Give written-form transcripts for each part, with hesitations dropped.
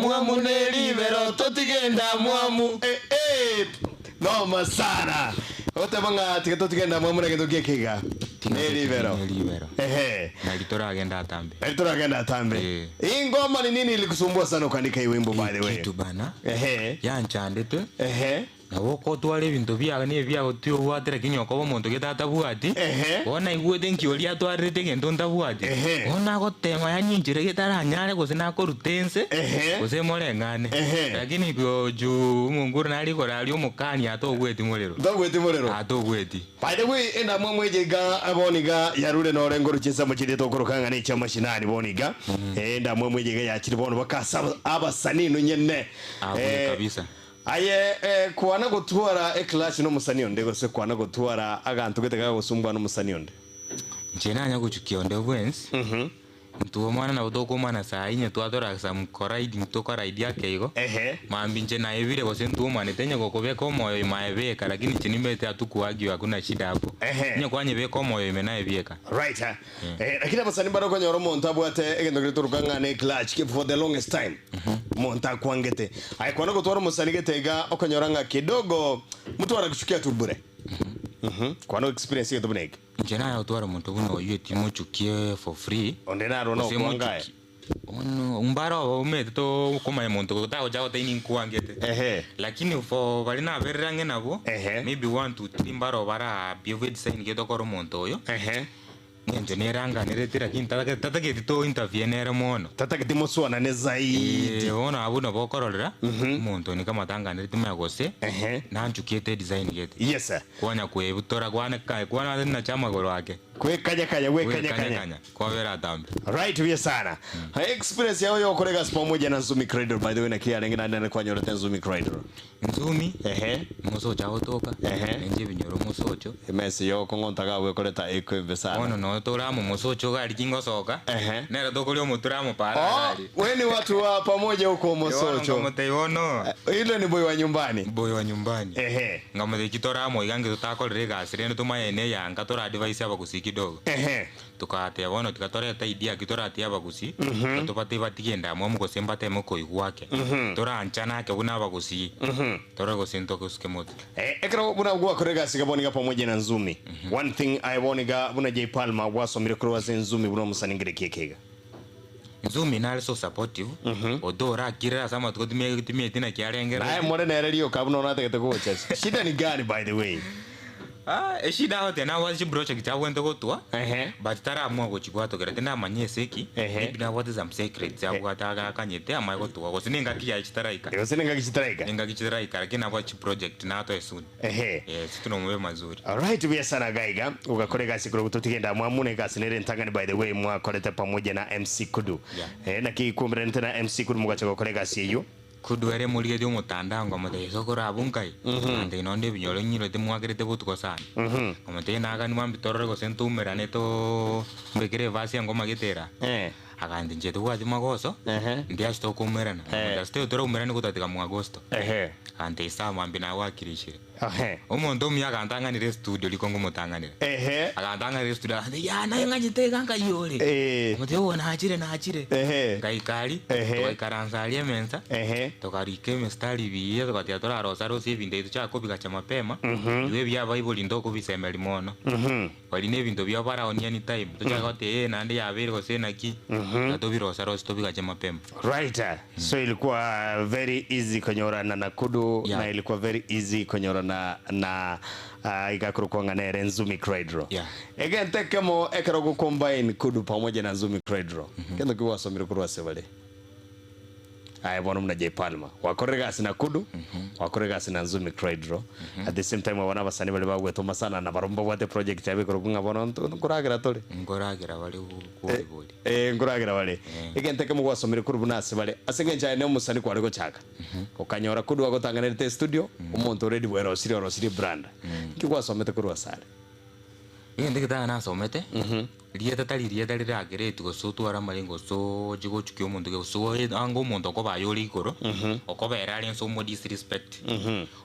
Endamwamu ne ribero totige endamwamu eh eh noma sana goteba ng'a tiga totige endamwamu na gento kieke iga Tiga ne totige ribero ne ribero. ehe Nari toragende atambe. nari toragenda atambe Eh. hii ngoma ni nini ilikusumbua sana ukaandika hii wimbo by the way Kitu bana ehe yanchandete ehe Nabo okotwara ebinto biago na ebiago tiobwate lakini okoba omonto gete atabwati, Ehe. bono naigwete nki oria atwarerete egento ntabwati, Ehe. bono nagotema yaani enchera gete aranyare gose nakoruta ense, Ehe. gose moreng'ane. Ehe. Lakini juu omonguru nare igoro aria omokani atogweti morero, Ntogweti morero. atogweti. By the way, endamwamu eye iga bono iga yarure nore ngoru chinsemo chiria tokoroka ng'a nechia mashinani bono iga. Eh, endamwamu eye iga yachire bono baka ase aba- abasanii nonyene. Abwo Eh, kabisa. Aye kwana gotwara eclash nomosani onde gose kwana gotwara aganto gete gagosumbua nomosani onde. Inche nanya gochukia onde bwensi, intwe omwana nabo tokomana saa inye twatora some colliding tokoride ake igo, Ehe. mambia inche naebire gose ntwomanete onye gokobeka omoyo ime aye beka lakini inche nimbaete hatukuargue hakuna shida hapo. Ehe. Onye kwanyebeka omoyo ime naye bieka. Right eh. Eh, lakini abasani mbare okonyora omonto abwate egento keria toruka ng'a ne clutch ke for the longest time omonto akwangete aye kwana gotwara omosani gete iga okonyora ng'a kidogo motwara kichukia tu bure Mhm. Kwana experience egento buna eke Inche naye gotwara omonto buna oyio timochukie for free. Onde narwo Gose nokwanga aye. mochukie. Bono mbare obo omanyete tokomanya monto otagocha gotebia ninkwangete. Ehe. Lakini for baria naberire ang'e nabwo, Ehe. maybe one two three mbare obo bara behave design gete okore omonto oyo, Ehe. eng'encho nere anganereti lakini tatageti tatageti to interfere nere mono. Tatageti mosuanane zaidi. Eh, bono abwo nabo okororera, omonto one kama tanganereti maya gose, Ehe. nanchukiete design gete. Yes sir. Kwanya kwebutora kwane kaye kwana nache amagoro ake. Kwekanyakanya gwekanyakanya. Gwekanyakanya kwabera atambe. Right buya sana. Experience yao yokora egasi pamoja na Nzumi Cradle by the way naki yarenge naende nare kwanyorete Nzumi Cradle. Nzumi Ehe. mosocho agotoka Ehe. nenche ebinyoro mosocho. Emesi yokong'onta iga gwekoreta eko embe sana. Bono noyo tore amo mosocho iga aria kingosoka Ehe. nere tokoria omotwe amo para Oh, iga aria. we ni watu wa pamoja huko Bono Mosocho. nkamotebia bono Ile ni boy wa nyumbani. boy wa nyumbani. Ehe. Nkamotebia ki tore amo iga nge totakorire egasi rende tomanye neyanka tora advise abagusii kidogo. Ehe. Togateba bono tiga torete idea aki toratie abagusii, tiga tobatebie batige endamwamu gose mbateme koigwa ake, toranchane ake buna abagusii, torore gose ntogosuke motwe. Eh, ekero buna gwakora egasi iga bono iga pamoja na Nzumi, one thing aye bono iga buna Jay Palmer gwasomire korwa ase Nzumi buna omosani ngire ki eke iga? Nzumi nare so supportive, although orakirere ase amatuko time timieti naki Naye arengerereti. more nere rioka buna onatagete gocha. Shida ni gani by the way? Ah, eshida agotebi nabwate chiproject abwenerete gotwa, Ehe. but taramua gochibwatokera tindamanya ase eki, Ehe. maybe nabwate some secrets abwate agakanyete amanye gotwa gose na engaki yaye chitaraika. Gose nengaki chitaraika. Nengaki chitaraika lakini nabwate chiproject natoe soon. Ehe. Yes, tunomube mazuri. Alright buya sana gaiga ugakora egasi korwa totige endamwamu na egasi nere entang'ani by the way mwakorete pamoja na MC Kudu. Yeah. Eh, naki kwaumeranete na MC Kudu mogacha gokora egasi eyio. Kudu ere morigetie omotandao nkamotebia sokoro abwo nkai, nantebia nonde ebinyoro ng'irete mwakerete botuko sana. Nkamotebia nagani mwambia torore gose ntoumerane too mbekere evasi engoma gete era. Eh. Agantebia inche tobwati magoso, Ehe. ndi ase tokoumerana. Nkamotebia ase toyo toraumerane gotatiga mwa Agosto. Ehe. Agantebia sawa mwambia nagwakirishire. Ehe. Omonto omuya agantang'anera estudio riko ngomotang'anera. Ehe. Agantang'anera estudio agantebia yaa naye ng'anyete iga nkai ore. Eh. Nkamotebia oo nachire nachire. Ehe. Ngaika aria, Ehe. togaikaransa aria emensa, Ehe. tokarika emistari buya togatiga torarosa rosie ebinto ebi tochake kobigacha mapema, igo ebia abaibori ntokobisemeria mono. Baria na ebinto biabo baraonie anytime, tochake goteba ee naende yabeire gose naki, tiga tobirosa rosie tobigache mapema. Right. So ilikuwa very easy konyorana na Kudu Yeah. na ilikuwa very easy konyorana na uh, igakorokwa ng'a nere Nzumi Craidro. Yeah. Egento ekemo ekero go combine Kudu pamoja na Nzumi Craidro. Kento ki gwasomire korwa ase bare? Aye bono buna Jay Palmer. Gwakorire egasi na Kudu, gwakorire egasi na Nzumi Craidro. At the same time aba nabasani baria bagwetoma sana na barobwo mbabwate project yabo ekorokwa ng'a bono nto- nkoragera tore. Nkoragera bare bori bori. Eh, nkoragera bare. Egento ekemo gwasomire korwa buna ase bare, ase engencho aye nomosani kware gochaka, okanyora korwa agotang'anerete estudio, omonto already bwerosirie orosirie ebrand. Nki gwasomete korwa ase are? Egento egetanga nasomete, rieta tari rieta rirakereti gose otware amarengo gose oche gochukia omonto gose oe anga omonto okoba aye ore igoro, okobera are nse omo disrespect.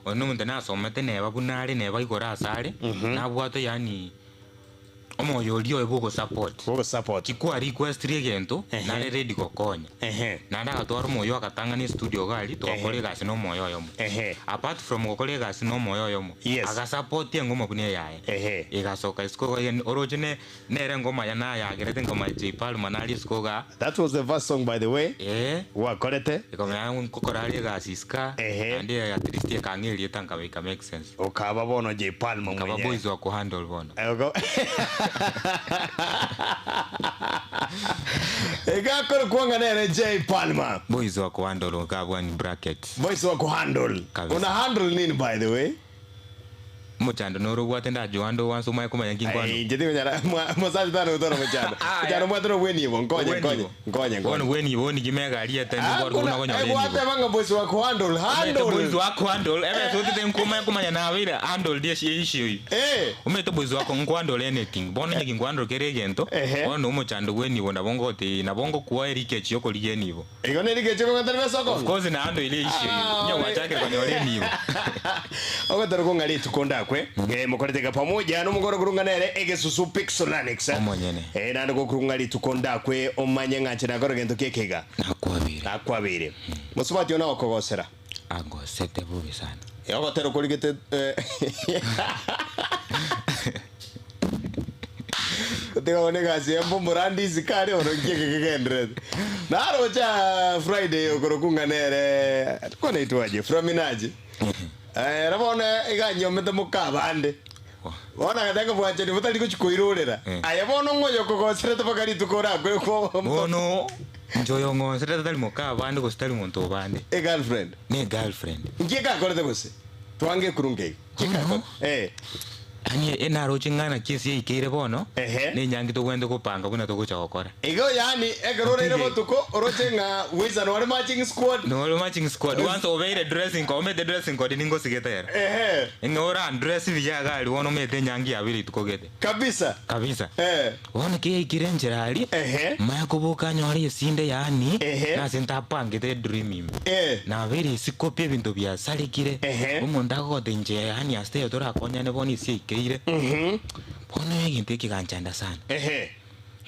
Oyo nomonto nasomete neba buna are neba igoro ase are, nabwate yaani. Omoyo oria oye bwogosupport. Bwogosupport. Chikwa requestire egento, Ehe. nare ready gokonya. Ehe. Naende agatwara omoyo agatang'ana estudio iga aria, togakora egasi na omoyo oyomo. Ehe. Apart from gokora egasi na omoyo oyomo, Yes. agasupport engoma buna eyaye. Ehe. Egasoka isiko iga oroche ne nere engoma ya nayagerete engoma ya Jay Palmer naria isiko igaa. That was the first song by the way Eeh. gwakorete. Ekomenya nkokora are egasi isika, Ehe. naende at least ekang'a erieta nkaba ika make sense. Okaba bono Jay Palmer Nkaba mwenyewe. boys wa kuhandle bono. Eh, Egakore kwang'a nere Jay Palmer. Boys wa kuhandle okabwa in brackets. Boys wa kuhandle. Kabisa. Una handle nini by the way? Omochando noro obwate ndajoande oanse omanye komanya nki nkwana. Ai, inche tingonyara mosacha tari gotwara omochando. Ah, Omochando mbwate nobwenibo, nkonye, nkonye, nkonye, Bono nkonye. bwenibo niki megari etende Ah, bwari buna kuna- konyora eh, enibo. gwateba ng'a boys wa kuhandle, Omanyete boys handle. wa kuhandle, ebe sotete nkomanye komanya nabeire handled issue eyio. Eh. Omanyete boys wako nkuhandle anything, bono onye ginkuhandle kera egento, Ehe. bono omochando bwenibo nabo ngotei nabo ngokuoa erikechi yokorigia enibo. Igo nerigecho kong'atari besoko. Of course naende oire issue eyio. Ah, Onye gwachakire konyora enibo. Ogotera kong'a rituko ndakwe eh, mokoreteka pamoja nomogoro kurunga nere egesusu Pixolanix Omonyene. eh, naende gokurunga rituko ndakwe omanye ng'a nche nakore gento kiekeiga Nakwabire. nakwabire mosubati ona okogosera Angosete bobe sana. Eh, ogotera okorigete eh, Tiga bono egasi ya mbomorandi isiko aria bono nki eke kegendererete. Naroche Friday okorokwa ng'a nere konaitwa aje Framinaji. Ere bono iga anyomete moka abande. Bono agateba ng'a bwanchani botari gochia koirorera. Aye bono ng'o oyo okogoserete mpaka rituko orakwe kwa Bono inche oyo ong'onserete tari moka abande gose tari monto obande. Egirlfriend. Ne egirlfriend. Nki ekakorete gose? Twange ekurunga iga. Bono, Eh. yaani enaroche ng'a naki ase yaikeire bono, Ehe. na enyangi tobwenerete gopanga buna togocha gokora. Igo yaani ekero oraire Ntige. botuko oroche ng'a wiza nore matching squad. Nore matching squad, once obeire dressing code, omanyete dressing code ningosigete ere. Ehe. Ng'a orandress buya iga aria bono omanyete enyangi yabeire rituko gete. Kabisa. Kabisa. Eh. Bono ki yaikire enchera aria, Ehe. maya koboka nyore esinde yaani, Ehe. nase ntapangete edream ime. Eh. Nabeire isiko pi ebinto biasarekire, Ehe. omonto agogote inche yaani ase eye torakonyane bono ase yaikeire. Bono egento eke keganchanda sana. Ehe.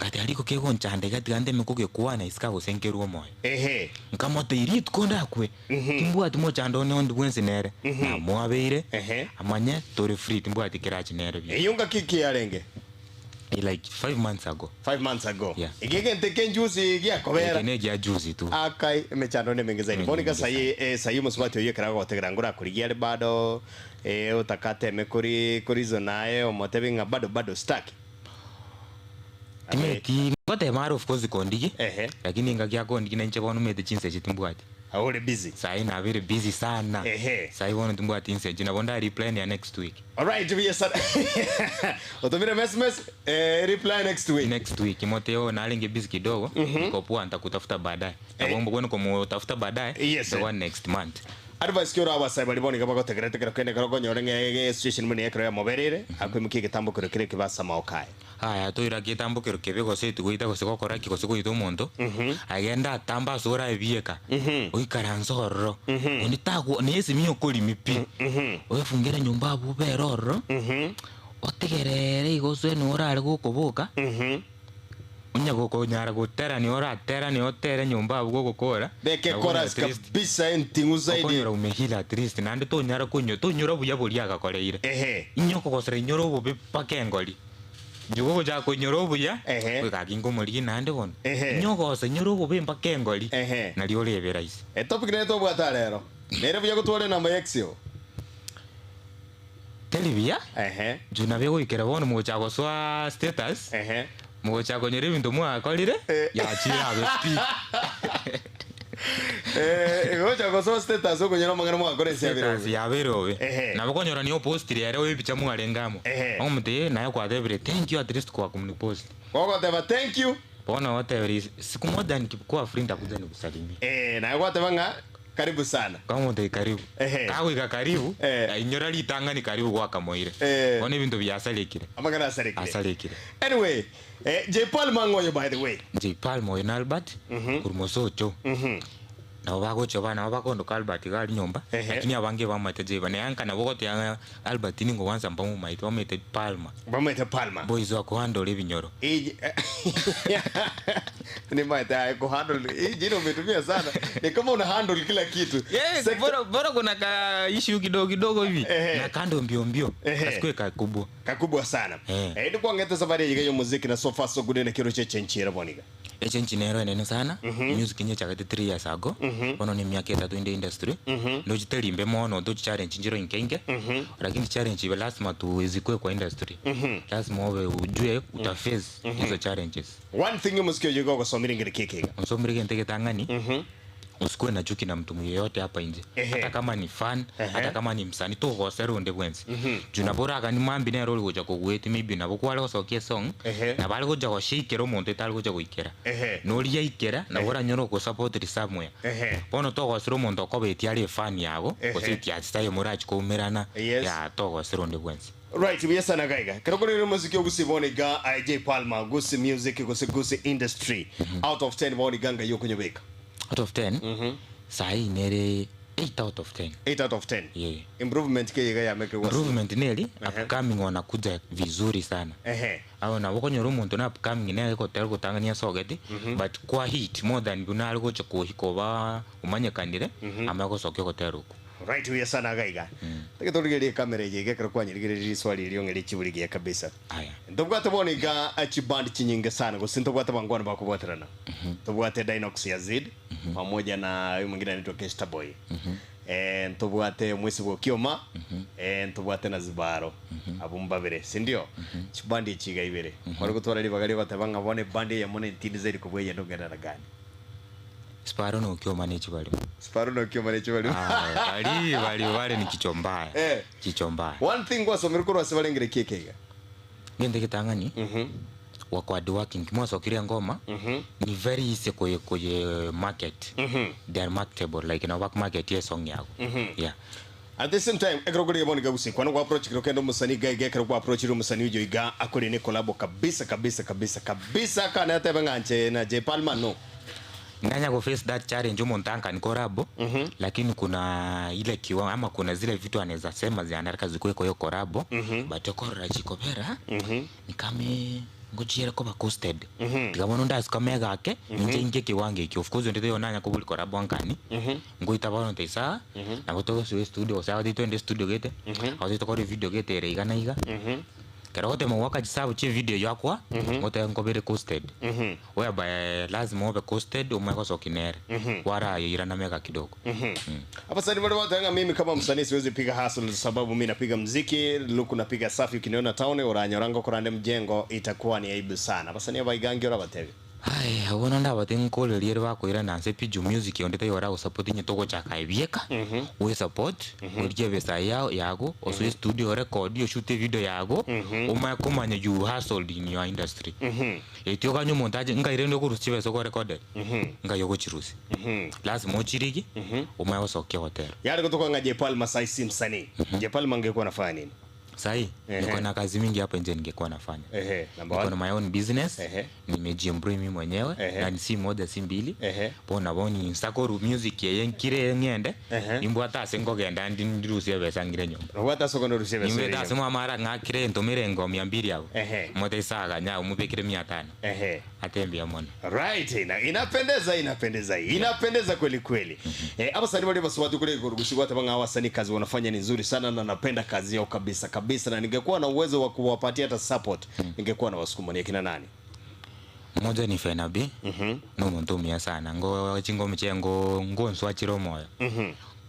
Ngateba riko kegonchanda iga tiga nteme kogekwana isiko gose nkerwe omoyo. Ehe. Nkamotebia rituko ndakwe, timbwati mochando one onde bwensi nere, namoabeire, Ehe. amanye tore free timbwati kerachi nere buya. Eyio ngaki ki yarenge? Like 5 months ago. 5 months ago. Yeah. Eke egento eke njuzi giakobera. Eke negia juzi tu. Akai emechando nemenge zaidi. Bono iga sayi eh, sayi omosubati oyio ekero agogotegera ngorakorigia are bado eh, otakateme kori korizo naye omotebi ng'a bado bado sitaki. Timeti ngotema are of course kondigi Ehe. lakini engaki akondigi nainche bono omanyete chinsa echi timbwati. Ore busy. Sayi nabere busy sana. Ehe. Sayi bono timbwati insa echi nabo ndareply ya next week. Alright, buya sana. Otomire message eh, reply next week. Next week mote oh narenge busy kidogo niko poa nitakutafuta baadaye. Nabo mbona kumutafuta baadaye Yes, itakuwa next month. Advice ki orabasae baria bono iga bagotegerete ekero kende ekero okonyora ng'a ege situation buna ekero yamobereire akoimokia egetambo kero kere ekibe ase amagoko aye. Aya toira getambo kero kebe gose etigoita gose gokora ki gose goita omonto, agende atambe ase orae bieka, oikaranse ororo, onde tagwo na esimi okorimi pi, oefungere nyomba abwo obere ororo, otegerere igo osoe nigo orare gokoboka, onye gokonyara goterania orateranie otere nyomba abwo gogokora, Beke nabo chorus at least kabisa enting'u zaidi. okonyora umehila at least naende tonyara konyo tonyora obuya boria agakoreire. Ehe. Inye okogosera inyora obobe mpaka engori. Inche gogochaka koinyora obuya, Ehe. oye gaki nkomorigia naende bono. Ehe. Inye ogosa inyora obobe mpaka engori, Ehe. nario orebe rahisi. Etopic nere tobwate are ero. Nere buya gotwara enamba ya ex oo. Teri buya, Ehe. inche nabo egoikera bono mogochaka gosoa status, Ehe. mogochaka konyora ebinto mwakorire, Eh. yachire abe pi. Eh, gocha gosoa status okonyora amang'ana mwakora ense ya Status birobe. yabeire obe. Ehe. Nabo okonyora nigo opostire ere oye ebicha mwarenge amo. Ehe. Okomotebia eh naye kwatebire thank you at least kwa kunipost. Gogoteba thank you. Bono ogotebire siku moja nikikuwa free nitakuja nikusalimie. Eh, naye gwateba ng'a karibu sana. Nkamotebia karibu. Ehe. Kagoika karibu, Eh. ainyora ritang'ani karibu gwakamoire. Eh. Bono ebinto biasarekire. Amang'ana asarekire. Asarekire. Anyway, eh, J Palmer ng'oyo by the way. J Palmer oyo na Albert, korwa Mosocho. Nabo bagochia ba nabo bakondoka Albert iga aria nyomba, Ehe. lakini abange bamaete Jeiba. Naye anka nabo ogoteba ng'a Albert nigo kwanza mbamomaete, bamaete Palmer. Bamaete Palmer. Boys bakohandle ebinyoro. Iji nimaete aye kuhandle hii jina umetumia sana ni kama una handle kila kitu Yes, Sector- bora bora kuna ka issue kidogo kidogo hivi Ehe. na kando mbio mbio Ehe. kasikue kakubwa kakubwa sana Eh. eh ndikwangete safari yiga yo muziki na so far so good na kiro chechenchira boniga Echenchi nero enene sana music nyechagete 3 years ago bono ni emiaka etato inde industry ndochete rimbe mono ntochi challenge nchiro inke inke lakini challenge ibe lazima tuizikue kwa industry lazima obe ujue utaface hizo challenges one thing muziki oyo gosomire ngere kekega onsomire gento egetang'ani usikue na chuki na mtu yeyote hapa nje Ehe. hata kama ni fan Ehe. hata kama ni msanii togosera onde bwensi juu nabo oragani mambi nere ori gocha kogweti maybe nabo kware gosokia esong Ehe. nabo are gocha goshikera omonto etari gocha goikera Ehe. noria aikera nabo oranyore ogosapotiri somewhere Ehe. bono togosera omonto okobetie are efan yago Ehe. gose etiasita aye morachi koumerana Yes. ya togosera onde bwensi right buyesa na gaiga kero kuri muziki ogusi boniga IJ Palmer gusi music gusi gusi industry out of 10 boniga nga yokunyobeka out of 10 sahi nere 8 out of 10 8 out of 10 yeah. improvement ke yiga yameke wasi improvement neri upcoming wanakuja vizuri sana ehe awo nabo okonyora omonto na upcoming nere gotera gotang'ania asogete but kwa hit more than buna are gocha kohi koba omanyekanire amanye gosokia ogotera okwo right uya sana gaiga mm. torigerie kamera yige kero kwanyirigereria swali rio ngeri chiburigia kabisa aya ntobwate boniga chiband chinyinge sana gusi ntobwate bangwana bakubwaterana tobwate Dinox Yazid pamoja na huyu mwingine anaitwa Kesta Boy eh ntobwate mwisi bwokioma eh ntobwate na Zibaro abo mbabere si ndio chibandi chiga ibere kwari gutwara ribaga ribateba ngabone bandi ya mone ntindi zeri kubweya ndongera na gani sparo nokioma nechibalimo Zibaro nokioma nechibali bali bali bali ni kichwa mbaya Eh. kichwa mbaya one thing gwasomire korwa ase barengere kiekeiga ngende kitang'ani wako hard working mwasokirie ngoma ni very easy kuye kuye market they are marketable like na work market ye song yako yeah At the same time ekero kuri yaboneka gusi kwano kwa approach kero kendo musani gai gekero kwa approach ro musani ujo iga akore ne collab kabisa kabisa kabisa kabisa kana tebe nganje na J Palmer no nanya ku face that challenge umuntu ankani korabo lakini kuna ile kiwango ama kuna zile vitu anaweza sema zianaraka zikuwe kwa hiyo korabo but okorora chikobera ni kame ngochiere koba costed tiga ndasika gake ninche inche kiwango iki of course ndite yonanya kubuli korabo ankani ngoita bono nteisa nabo togosiwe studio gose agote twende studio gete agote tokore video gete ere iga na iga kero gotema gwaka chisabu chie video yakwa ngote nkobere costed whereby lazima ube costed umwe gosokinere warayoirana mega kidogo Hapa sasa bado watu mimi kama msanii siwezi piga hustle sababu mimi napiga mziki, luku napiga safi ukiniona town uranyorango kurande mjengo itakuwa ni aibu sana. Hapa sasa baigangi ora batebe. Ai, abono ndabate nkoreria ere bakoira nanse pijo music onde tayora gosupport inye togochaka ebieka we support origie ebesa yao yago osoe studio record oshute video yago omanye komanya you hustled in your industry eti okanya omonto ache nkaire nde okorusia chibesa okorecorded nkai ogochirusia lazima ochirigi omanye gosokia gotera Yaani kutoka nga J Palmer sasa si msanii. J Palmer angekuwa anafanya nini? Sahi Ehe. niko na kazi mingi hapa nje ningekuwa nafanya Ehe, number niko na 1. my own business Ehe. nimejiemploy mimi mwenyewe Ehe. na ni si moja si mbili Ehe. bona boni nsakoru music yeye nkire ng'ende Ehe. nimbwata ase nkogenda ndi ndirusie ebesa ngire nyomba Rwata soko ndo rusibe. nimbwete ase mwamara ng'akire ntumire ngo mia mbili abo Ehe. mote isaga umubikire mia tano Ehe. atembia mono Right, ina, inapendeza inapendeza hii inapendeza kweli kweli. Eh, abasanii bali baswati kule kurugushigwa hata banga wasanii kazi wanafanya ni nzuri sana na napenda kazi yao kabisa kabisa na ningekuwa na uwezo wa kuwapatia hata support ningekuwa na wasukuma ni kina nani? mmoja ni fenabi nomonto omuya sana ngo chingoma chiaye ngo ngonswachire omoyo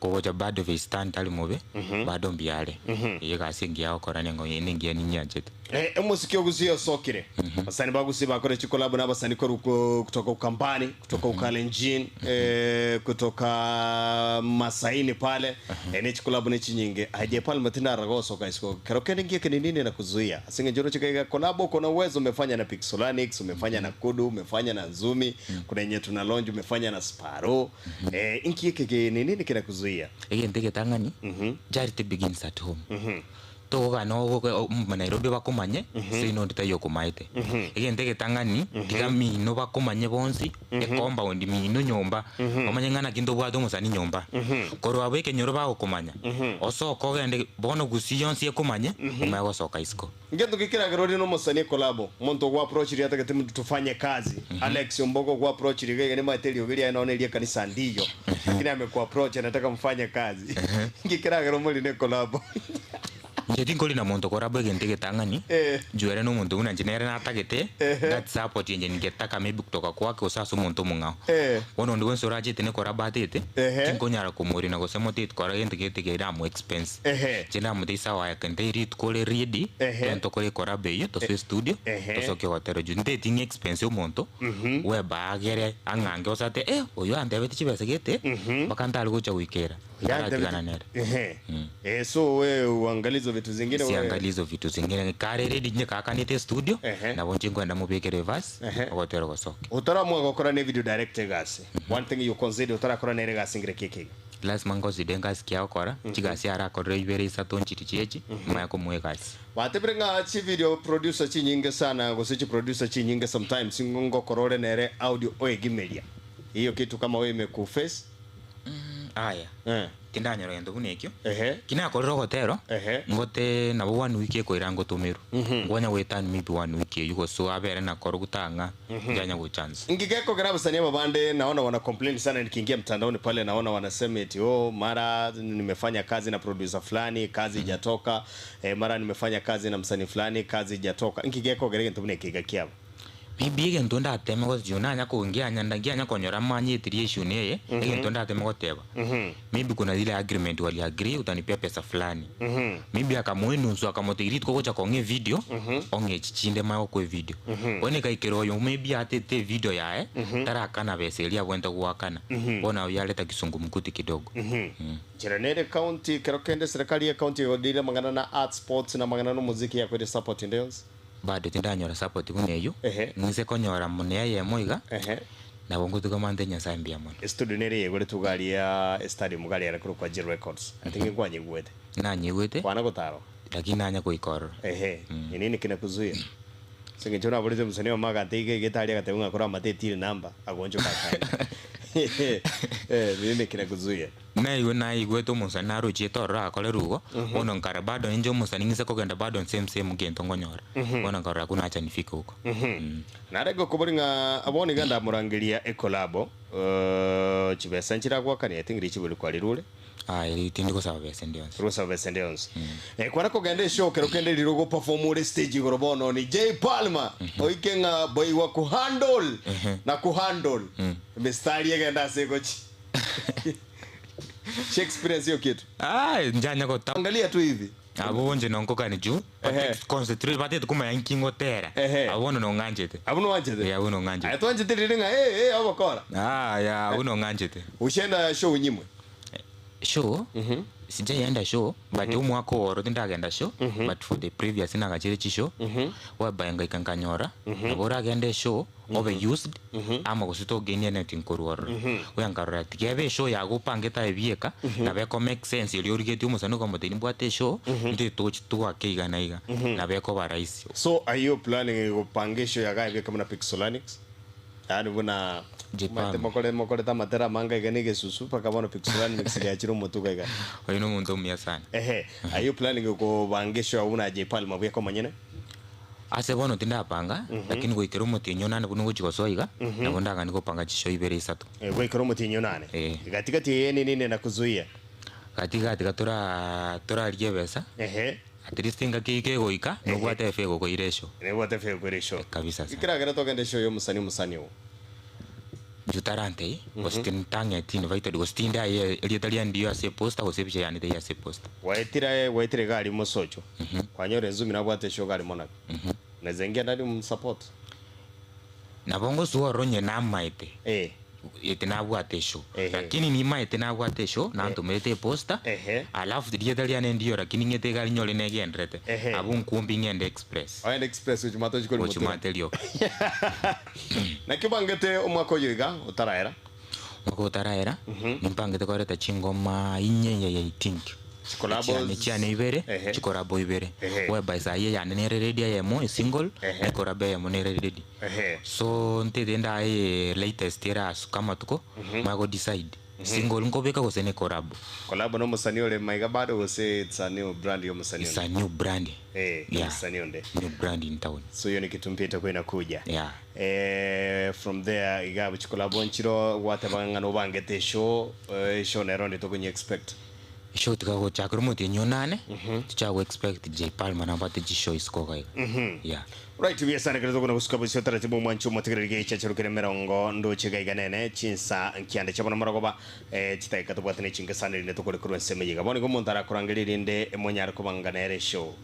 kogocha bado veistan tari mobe bado mbiare eye gasi engiya gokora nengo nengiya ninyanchete Eh, umuziki ogusiyo sokire. Basani bagusi bakore chikolabo na basani koru kutoka Ukambani, kutoka Ukalenjin, eh, kutoka Masaini pale. Eh, ne chikolabo ne chinyinge. Aje pale matinda ragoso kaisiko. Kero kende ngie kene nini na kuzuia. Asinge njoro chikaiga kolabo kuna uwezo umefanya na Pixolanix, umefanya na Kudu, umefanya na Nzumi, kuna yenye tuna launch umefanya na Sparrow. Eh, inki yake ni nini kinakuzuia? egento egetang'ani charity begins at home Tokogana ogoke Nairobi bakomanye, seino onde taiyo okomaete. Egento egetang'ani, tiga mino bakomanye bonsi, ecompound mino nyomba, bamanye ng'a naki ntobwate omosani nyomba. Korwa abwo ekenyoro bagokomanya, osoke ogende bono gusii yonsi ekomanye, omanye gosoka isiko. Ngento ki keragere ore nomosani ekolabo, omonto ogwaprochirie atagete mtu tufanye kazi, Alex Ombogo ogwaprochirie iga iga nimaete eriogi riaye nonya neria ekanisa ndiyo, lakini amekuaproach anataka mfanye kazi. Nki keragere omori ne ekolabo? Inche tinkori na monto korabwo egento egetang'ani, Eh. inche ere nomonto buna inche nere natagete, Ehe. that support enche ningetaka maybe kutoka kwake gose ase omonto omong'ao. Eh. Bono onde bwensi orachete ne korabo atete, Ehe. tinkonyara komorina gose moteti kora gento gete keramoe expense. Ehe. Inche ndamotebie sawa aye kende rituko ore ready, Ehe. togende tokore ecollab eyio, tosoe estudio, Ehe. tosoke ogotera juu nteti ng'a expense omonto, bwebagere ang'ange gose ate eh oyo antebetie chibesa gete, mpaka ntare gocha goikera, ntaratigana nere. Ehe. Eh, so wewe uangalie hizo vitu zingine wewe. Siangalie hizo vitu zingine, kare ready inche kakanete estudio, Ehe. nabo inche nkoenda mobekere everse, Ehe. ogotera gosoke. Otaramua gokora ne video director egasi. One thing you consider otarakora nere egasi ngire ki ekiga. Lasima ngoside ngasi ki agokora, chigasi arakorere ibere isato nchiri chiechi, manye komoa egasi. Batebire ng'a chivideo producer chinyinge sana gose chiproducer chinyinge sometimes ngokora ore nere audio oegimeria. Hiyo kitu kama wewe imekuface. Aya, Eh. tindanyora gento buna ekio. Ehe. Ki nakorire ogotero, Ehe. ngote nabo one week ekoira ngotomerwe. Nkonya goetania maybe one week eywo gose abere nakoro gotang'a, Njanya gochance. Ngigeko kera abasanii aba bande naona wana complain sana nikiingia mtandaoni pale naona wanasema eti oh, mara nimefanya kazi na producer fulani kazi ijatoka eh, mara nimefanya kazi na msanii fulani kazi ijatoka nkigeko kere gento buna ekiga kiabo. Maybe egento ndateme gose nanya kongianya ngianya konyora manyetirie issue neye egento ndateme goteba maybe kuna zile agreement wali agree utanipea pesa fulani maybe akamoa enusu akamotebi rituko ogocha kong'a evideo ong'e echi chinde manye gokwa evideo bono ekaikera oyo maybe atete evideo yaye tarakana besa eria abwenerete goakana bono abwo yareta kisungumkuti kidogo. Nchera nere county kero kende serikali ye county egodeal amang'ana na arts sports na amang'ana na omoziki yakoire support ende yonsi. Bado tindanyora support buna eyio, Ehe. ng'ise konyora muna eyemo iga, Ehe. nabo ngotuga mante Nyasaye mbuya mono. Estudio nere yaigoretwe iga aria estadium iga aria ere korokwa G Records. I think nkwanyigwete. Nanyigwete, Kwana gotara oo. lakini nanya goika ororo. Ehe. Ni nini kinakuzuia? Ase eng'encho naborete omosani oyomo agantebia iga iga etari agateba ng'a kore amate etiri number agonchoka akaenda. Eh, ni nini kinakuzuia? Naigwe naigwete omosani narochiete ororo agakorerwa igo, bono nkara bado inche omosani ng'ise kogenda bado same same gento nkonyora. Bono nkarora buna acha nifike huko. Nare ngokobori ng'a bono iga ndamorangeria ekolabo, chibesa nchiragwakania, I think richibu eri kwarirure. Aye tindi gosaba besa ende yonsi. Torigosaba besa ende yonsi. Kwara kogenda eshow kero kende riria ogoperform ore stage igoro bono ni Jay Palmer, oike ng'a boigwa kuhandle na kuhandle emistari egende ase egochi. Shakespeare sio kitu. Ah, njanya gota. Angalia tu hivi. Abwo inche nonkokani juu Ehe. concentrate batete komanya nki ngotera Ehe. abwo bono nong'anchete Abwo noanchete? Eh, abwo nong'anchete. Aye twanchete riri ng'a eh eh obokora. Ah, ya abwo nong'anchete. Ushaenda show nyimwe? Show sijaienda show but omwaka oyo tindagenda show but for the previous nagachire chishow whereby ngaika nkanyora nabo oragende eshow obe used amo gose togenia anything korwa ororo. Oyo nkarora tiga ebe eshow yago opangete aye bieka nabo eko make sense erio origetie omosani okamotebia nimbwate eshow intwe tochi toake iga na iga nabo ekoba rahisi. So are you planning gopanga eshow yago aye bieka buna Pixolanix? Yaani buna Japan. omanyete mokore mokorete amatera amange iga na egesusu mpaka bono Pixolanix riachire omotwe iga iga. Oyo na omonto omuya sana. Ehe, are you planning kobanga eshow yago buna Jay Palmer buya komonyene? Ase bono tindapanga, lakini goikera omotienyi onane buna ogochia gosoa iga, nabo ndaganie gopanga chishow ibere isato. Eh, goikera omotienyi onane. Eh. Gati gati eye nini nakuzuia? Gati gati iga tora torarigie ebesa, Ehe. at least engaki eyio kegoika, nobwate efe egokoira eshow. Nebwate efe egokoira eshow. Kabisa sana. Ekeragera togende eshow ya omosani omosani oo. Inche tarantei, gose tintang'eti invited, gose tindi aye erieta riane ndiyo ase eposter, gose epicha yane teiyo ase eposter. Gwaetire aye gwaetire iga aria mosocho, kwanyora enzumi nabwate eshow iga aria monaka. Naeza ingia ndani omsupport. Nabo ngosoa ororo onye namaete, Eh. eti nabwate eshow, Ehe. lakini nimaete nabwate eshow, nantomerete eposter, Ehe. alafu rieta riane ndiyo lakini ng'ete iga rinyore negenderete, Ehe. abwo nkumbi ng'ende express. Ogende express gochia mate ochie korwa Gochia Motura. mate rioka. Naki obangete omwaka oyo iga otaraera? Omwaka otaraera, nimpangete koreta chingoma inye I think. Chicollabos. Chiane chiane ibere, Ehe. chicollabo ibere. Ehe. Whereby sahi eyane nere ready eyemo esingle, Ehe. na ecollabo eyemo nere ready. Ehe. So ntete ndaye latest erasuka amatuko, manye go decide single nkobeka gose ne collabo. Collabo na omosani ore maiga bado gose it's a new brand ya omosani It's onde? a new brand. Eh, Yeah. omosani onde. New brand in town. So hiyo ni kitu mpya itakuwa inakuja. Yeah. Eh, from there iga chicollabo nchiro gwateba ng'a nobangete eshow, eh, eshow nero onde tokonye expect. Eshow tigagochakera omotienyi onane, tichago expect Jay Palmer nabwate chishow isiko iga iga. Yeah. Right buya sana kero tokona gosuka bosio taratibu omwancho omotegereri gecha chero kere emerongo ndoche iga iga nene chinsa nkiande chia bono morogoba eh, chidakika tobwate ne chinke sana erinde tokore korwa ensemo eye iga. Bono igo omonto arakorangeria erinde monyare kobanga nere eshow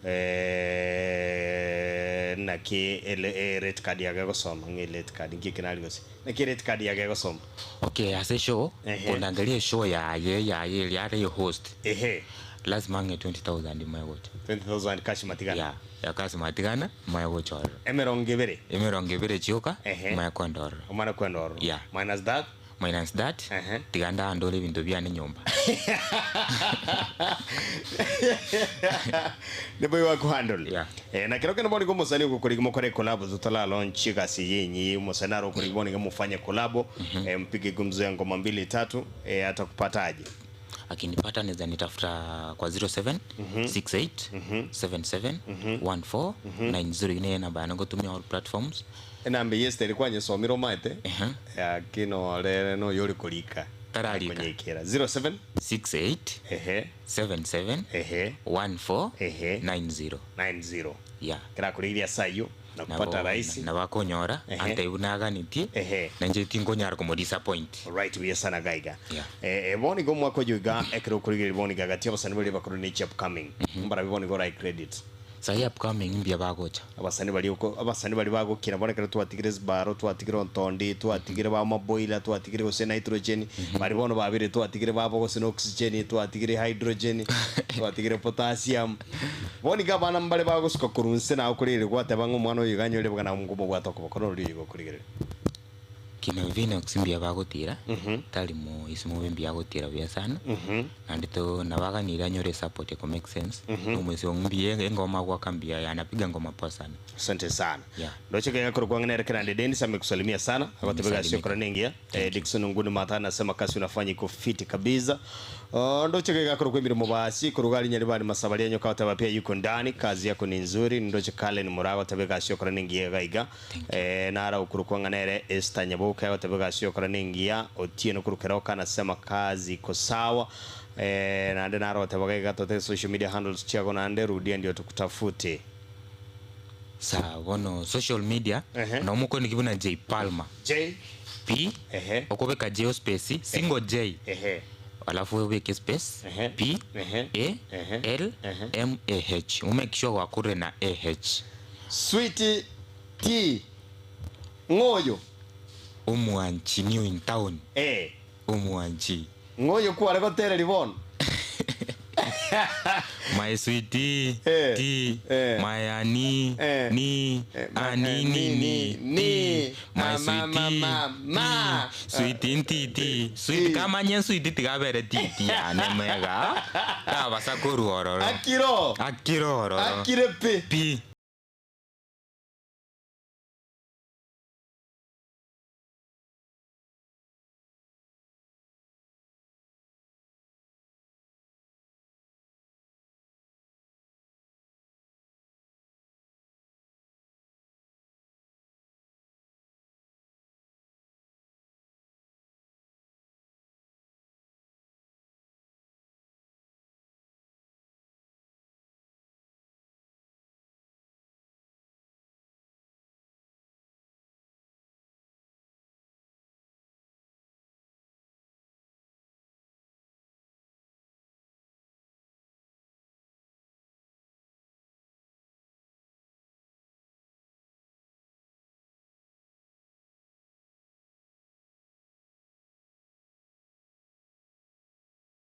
eh, naki ele erate card yago egosoma ng'a erate card nki eke nari gose naki erate card yago egosoma. Okay ase eshow, Ehe. kondangeria eshow yaye yaye eria are host. Ehe. Lazima ang'e 20,000 manye gocha. 20,000 cash matigana. Yeah, ekasi matigana manye gocha ororo. Emerongo ebere. Emerongo ebere chioka Ehe. manye kwenda ororo. Omane kwenda ororo. Yeah. Minus that. Minus that, Ehe. tiga ndaandore ebinto biane nyomba. Nibo igo akuhandle. Yeah. Eh, na kero kende bono igo omosani ogokora iga mokore collab totara launch egasi eye enye omosani aro okora iga bono iga mofanye collab eh, mpige gumzo ya ngoma mbili tatu eh, atakupata aje? Akinipata naeza nitafuta kwa 07 68 77 14 90 ine enamba yane ngotumia all platforms. Enamba eye esitari kwanyesomire omaete Ehe. lakini ore noyo ore korika Tararika. Konyekera 07 68 ehe 77 ehe 14 Ehe. 90 90 yeah. kerakoreirie ase ayio nakupata rahisi Nabo akonyora Ehe. antebi buna aganitie Ehe. nainche tinkonyara komodisappoint. Right buya sana gaiga. Yeah. Eh, eh, bono igo omwaka oyo iga ekero okorigereria bono iga gati abasani baria bakorwa ne chi upcoming mbarabi bono igo orae credit. Sahi upcoming mbuya bagocha. Abasani baria oko abasani baria bagokina bono ekero twatigire esibaro twatigire ontondi twatigire ba maboiler twatigire gose nitrogen baria bono babere twatigire babo gose na oxygen twatigire hydrogen twatigire potassium bono iga abana mbare bagosuka korwa inse naye okoreire gwateba ng'a omwana oyo iga anyore boka naye ngomobwate okoboko nororia oyo iga okorigereria. Kina Vinox mbuya bagotira, tari moisi mobe mbuya agotira buya sana, naende to nabo aganire anyore esupport eko make sense, omoisi oo mbuya engoma agoaka mbuya yaani apiga ngoma poa sana. Asante sana. Yeah. Ndoche kenya koro kwang'ina ere Kerande Dennis amekusalimia sana. Akotebega Nimesalimika. sio korone ingia. Eh, Dickson Nguni Matha anasema kazi unafanya iko fiti kabisa. Uh, ndoche kenya koro kwemira mubasi kurugari nyaribani masabari yanyu kawataba pia yuko ndani kazi yako ni nzuri ndoche Kalen Murago tebega sio korone ingia gaiga. Eh, nara ukuru kwang'ina ere Esther Nyaboka akotebega sio korone ingia Otieno kurukeroka anasema kazi iko sawa. Eh, nande nara otebega iga tote social media handles chiago nande rudia ndio tukutafute. Sawa bono social media Ehe. nabo mokoneki buna J Palmer. J P Ehe. okobeka J space single J Ehe. alafu obeke space Ehe. P Ehe. A Ehe. L Ehe. M A H umake sure gwakure na A H Sweet T ng'oyo omwanchi new in town eh omwanchi ng'oyo kware gotereri bono my sweetie Eh, T eh. my ani Eh. ni Eh, ma- ani eh, ni ni, ni ni, ti my ma, ma, sweetie ma, ma. ti, sweetie ntiti sweet Ti. kamanye sweetie tikabere titi yane mega tabasa korwa ororo akiro akiro ororo akire pe pi.